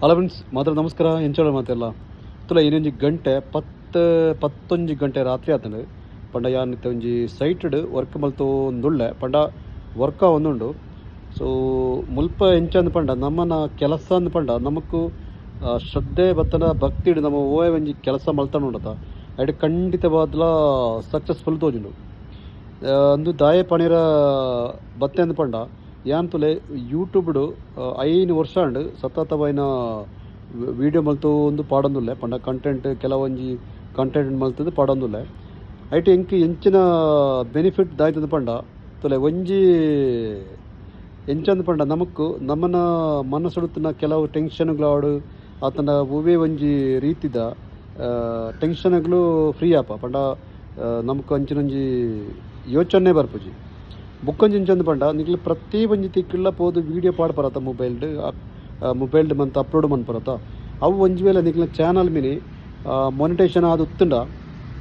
Hello friends, ಮಾತ್ರ ನಮಸ್ಕಾರ. ಎಂಚೋಳ ಮಾತೆಲ್ಲ ತುಲ ಇನ್ನೊಂಜಿ ಗಂಟೆ ಪತ್ತು ಪತ್ತೊಂಜಿ ಗಂಟೆ ರಾತ್ರಿ ಆತಂಡು. ಪಂಡ ಯಾನ್ ಇತ್ತೆ ಒಂಜಿ ಸೈಟ್ಡ್ ವರ್ಕ್ ಮಲ್ತೊಂದುಳ್ಳೆ. ಪಂಡ ವರ್ಕ ಒಂದುಂಡು. ಸೊ ಮುಲ್ಪ ಎಂಚಂದ್ ಪಂಡ ನಮ್ಮನ ಕೆಲಸ ಅಂದ್ ಪಂಡ ನಮಕ್ ಶ್ರದ್ಧೆ ಬತ್ತನ ಭಕ್ತಿಡ್ ನಮ್ಮ ಓಯ್ ಒಂಜಿ ಕೆಲಸ ಮಲ್ತೊಂಡುಂಡತ, ಐಟ್ ಖಂಡಿತವಾದ್ಲ ಸಕ್ಸಸ್ಫುಲ್ ತೋಜುಂಡು. ಅಂದು ದಾಯೆ ಪಣಿರ ಬತ್ತೆ ಅಂದ್ ಪಂಡ, ಯಾನ್ ತುಲೆ ಯೂಟ್ಯೂಬ್ಡ್ 5 ವರ್ಷ ಆಂಡ್ ಸತತವಾಯಿನ ವೀಡಿಯೋ ಮಲ್ತೊಂದು ಪಾಡೊಂದುಲ್ಲೆ. ಪಂಡ ಕಂಟೆಂಟ್, ಕೆಲವೊಂಜಿ ಕಂಟೆಂಟ್ ಮಲ್ತುದು ಪಾಡೊಂದುಲ್ಲೆ. ಐಟ್ ಎಂಕ್ ಎಂಚಿನ ಬೆನಿಫಿಟ್ ದಾಯ್ತಂದ್ ಪಂಡ, ತುಲೆ ಒಂಜಿ ಎಂಚಂದ್ ಪಂಡ ನಮಕ್ ನಮ್ಮನ ಮನಸ್ಸುಡುತ್ತಿನ ಕೆಲವು ಟೆನ್ಷನ್ಗಳಾವಡ್ ಆತನ ಒವ್ವೇ ಒಂಜಿ ರೀತಿದ ಟೆನ್ಷನ್ಗಳು ಫ್ರೀ ಆಪ. ಪಂಡ ನಮಕ್ ಅಂಚಿನೊಂಜಿ ಯೋಚನೆ ಬರ್ಪುಜಿ. ಬುಕ್ಕೊಂಜಿ ಎಂಚಂದ್ ಪಂಡ, ನಿಕ್ಲ್ ಪ್ರತಿ ಒಂಜಿ ತಿಕ್ಕುಲ ಪೋದು ವೀಡಿಯೋ ಪಾಡ್ಪರತ, ಮೊಬೈಲ್ಡ್ ಮೊಬೈಲ್ಡ್ ಮಂತ್ ಅಪ್ಲೋಡ್ ಮನ್ಪರತ. ಅವು ಒಂಜಿ ವೇಳೆ ನಿಕ್ಲ್ನ ಚಾನಲ್ ಮಿನಿ ಮೊನಿಟೇಷನ್ ಆದ್ ಉತ್ತುಂಡ,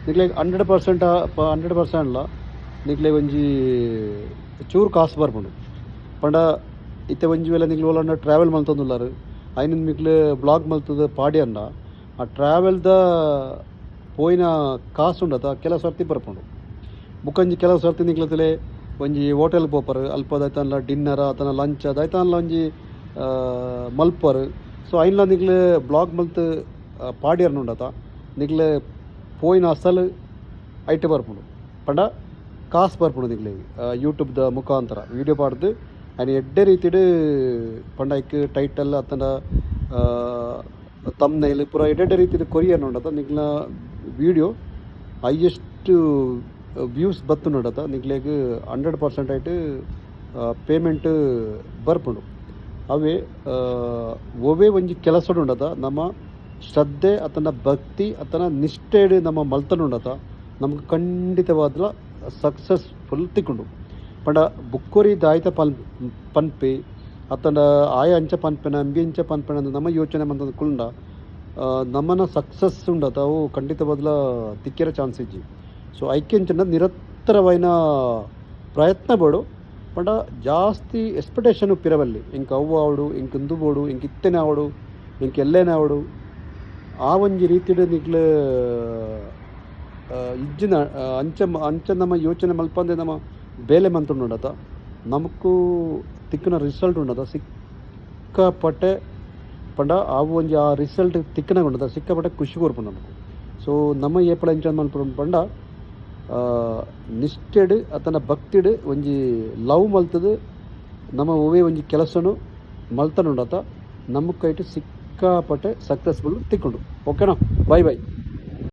ನಿಕ್ಲೆಗ್ 100%, 100% ಲ ನಿಕ್ಲೆಗ್ ಒಂಜಿ ಚೂರು ಕಾಸು ಬರ್ಪುಂಡು. ಪಂಡ ಇತ್ತೆ ಒಂಜಿ ವೇಳೆ ನಿಕ್ಲ್ ಓಲಾಂಡ ಟ್ರಾವೆಲ್ ಮಲ್ತೊಂದುಲ್ಲರ್, ಐನ್ ನಿಕ್ಲ್ ಬ್ಲಾಗ್ ಮಲ್ತುದು ಪಾಡ್ಯಂಡ, ಆ ಟ್ರಾವೆಲ್ದ ಪೋಯಿನ ಕಾಸು ಉಂಡತ, ಕೆಲವು ಸರ್ತಿ ಬರ್ಪುಂಡು. ಬುಕ್ಕೊಂಜಿ ಕೆಲವು ಸರ್ತಿ ನಿಕ್ಲತಲೆ ಒಂಜಿ ಹೋಟೆಲ್ ಪೋಪರ್, ಅಲ್ಪ ದಾಯ್ತನ್ಲ ಡಿನ್ನರ್ ಆತನ ಲಂಚ್ ದಾಯ್ತನ್ಲ ಒಂಜಿ ಮಲ್ಪರ್. ಸೊ ಐನ್ಲ ನಿಕ್ಲ್ ಬ್ಲಾಗ್ ಮಲ್ತ್ ಪಾಡ್ಯರ್ನುಂಡತ, ನಿಕ್ಲ್ ಪೋಯಿನ ಅಸಲ್ ಐಟ್ ಬರ್ಪುಂಡು. ಪಂಡ ಕಾಸು ಬರ್ಪುಂಡು ನಿಕ್ಲೆಗ್ ಯೂಟ್ಯೂಬ್ದ ಮುಖಾಂತರ. ವೀಡಿಯೋ ಪಾಡ್ದು ಐನ್ ಎಡ್ಡೆ ರೀತಿಡ್, ಪಂಡ ಐಕ್ ಟೈಟಲ್ ಅತ್ತಂಡ ತಮ್ನೈಲ್ ಪೂರ ಎಡ್ಡೆ ರೀತಿಡ್ ಕೊರಿಯರ್ ಉಂಡತ, ನಿಕ್ಲ್ನ ವೀಡಿಯೋ ಹೈಯೆಸ್ಟ್ ವ್ಯೂಸ್ ಬತ್ತುಂಡತ, ನಿಕ್ಲೆಗ್ 100% ಐಟ್ ಪೇಮೆಂಟ್ ಬರ್ಪುಂಡು. ಅವೇ ಒವ್ವೇ ಒಂಜಿ ಕೆಲಸಡ್ ಉಂಡತ, ನಮ್ಮ ಶ್ರದ್ಧೆ ಅತನ ಭಕ್ತಿ ಅತನ ನಿಷ್ಠೆಡ್ ನಮ್ಮ ಮಲ್ತನುಂಡತ, ನಮ್ಗೆ ಖಂಡಿತವಾದ್ಲ ಸಕ್ಸಸ್ಫುಲ್ ತಿಕ್ಕುಂಡು. ಪಂಡ ಬುಕ್ಕೊರಿ ದಾಯ್ತ ಪನ್ ಪನ್ಪಿ ಅತ್ತಂಡ ಆಯ ಅಂಚ ಪನ್ಪೆನ, ಅಂಬಿ ಅಂಚ ಪನ್ಪೆನ ಅಂದ್ ನಮ್ಮ ಯೋಚನೆ ಮಂತಂದು ಕುಲ್ಂಡ, ನಮ್ಮನ ಸಕ್ಸಸ್ ಉಂಡತ, ಅವು ಖಂಡಿತವಾದ್ಲ ತಿಕ್ಕೆರೆ ಚಾನ್ಸ್ ಇಜ್ಜಿ. ಸೊ ಐಕೆಂಚಿನ ನಿರಂತರವಾಯಿನ ಪ್ರಯತ್ನ ಬೋಡು. ಪಂಡ ಜಾಸ್ತಿ ಎಕ್ಸ್ಪೆಕ್ಟೇಷನ್ ಉಪ್ಪಿರವಲ್ಲಿ, ಇಂಕ್ ಅವು ಆವಡು, ಇಂಕ್ ಇಂದು ಬೋಡು, ಇಂಕ್ ಇತ್ತೆನೆ ಆವಡು, ಇಂಕ್ ಎಲ್ಲೇನೆ ಆವಡು, ಆ ಒಂಜಿ ರೀತಿಡ್ ನಿಕ್ಲ್ ಇಜ್ಜಿನ ಅಂಚ ಅಂಚ ನಮ್ಮ ಯೋಚನೆ ಮಲ್ಪಂದೆ ನಮ್ಮ ಬೇಲೆ ಮಂತುಂಡುಂಡತ, ನಮಕು ತಿಕ್ಕುನ ರಿಸಲ್ಟ್ ಉಂಡತ ಸಿಕ್ಕಾಪಟ್ಟೆ. ಪಂಡ ಅವು ಒಂಜಿ ಆ ರಿಸಲ್ಟ್ ತಿಕ್ಕುನ ಉಂಡತ, ಸಿಕ್ಕಾಪಟ್ಟೆ ಖುಷಿ ಕೊರ್ಪುಂಡು ನಮಕ್. ಸೊ ನಮ್ಮ ಏಪಲ ಎಂಚ ಮನ್ಪುಂಡು ಪಂಡ, ನಿಷ್ಠೆಡ್ ಅತನ ಭಕ್ತಿಡ್ ಒಂಜಿ ಲವ್ ಮಲ್ತುದು ನಮ್ಮ ಒವ್ವೇ ಒಂಜಿ ಕೆಲಸನು ಮಲ್ತನುಂಡತ, ನಮಕ್ ಐಟ್ ಸಿಕ್ಕಾಪಟ್ಟೆ ಸಕ್ಸಸ್ಫುಲ್ ತಿಕ್ಕುಂಡು. ಓಕೆನಾ? Bye boy.